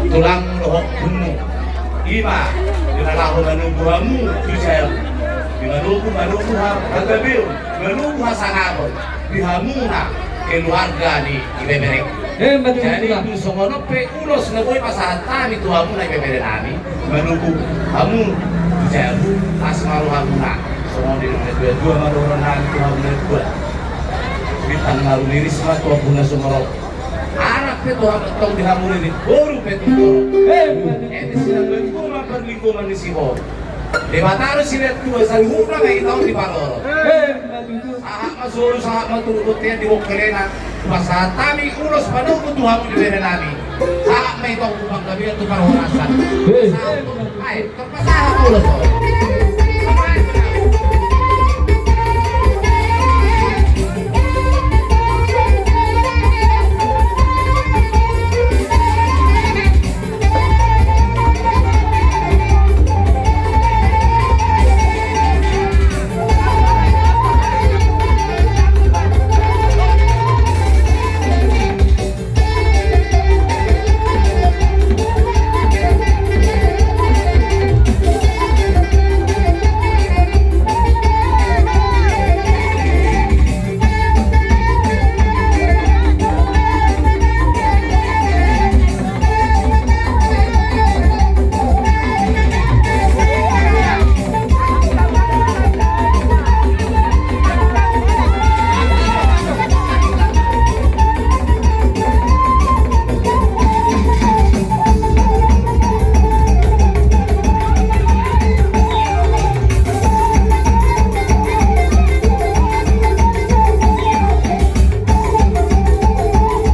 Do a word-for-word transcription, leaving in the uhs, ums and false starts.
Tulang dohot ompunmu, i ma di na laho manogu hamu tu jabu. Di manogu, manogu ha, hagabeon, manogu hasangapon di hamuna keluarga ni ibeberengku. Jadi tung songon on pe ulos na boi pasahat hami tu hamuna ibeberenami, manogu hamu tu jabu, las ma rohamuna. Songon i do na tua-tua ma dohononnami tu hamuna tua. Bintang na rumiris ma tu hamuna sumorop. Anak pe tu hamu antong di hamu ririt, boru pe tu torop. Eme sinambalingoman parlinggoman ni siboru. Debata do silehon tua, saluhutna ma hita on diparorot. Sahat ma solu, sahat ma tubu, bontean di bongkelena. Pasahat hami ulos manogu tu hamu ibeberenami. Sahat ma hita on tu panggabean, tu parhorasan. Sahat ma hita on. Ai, tarpasahat ulos on.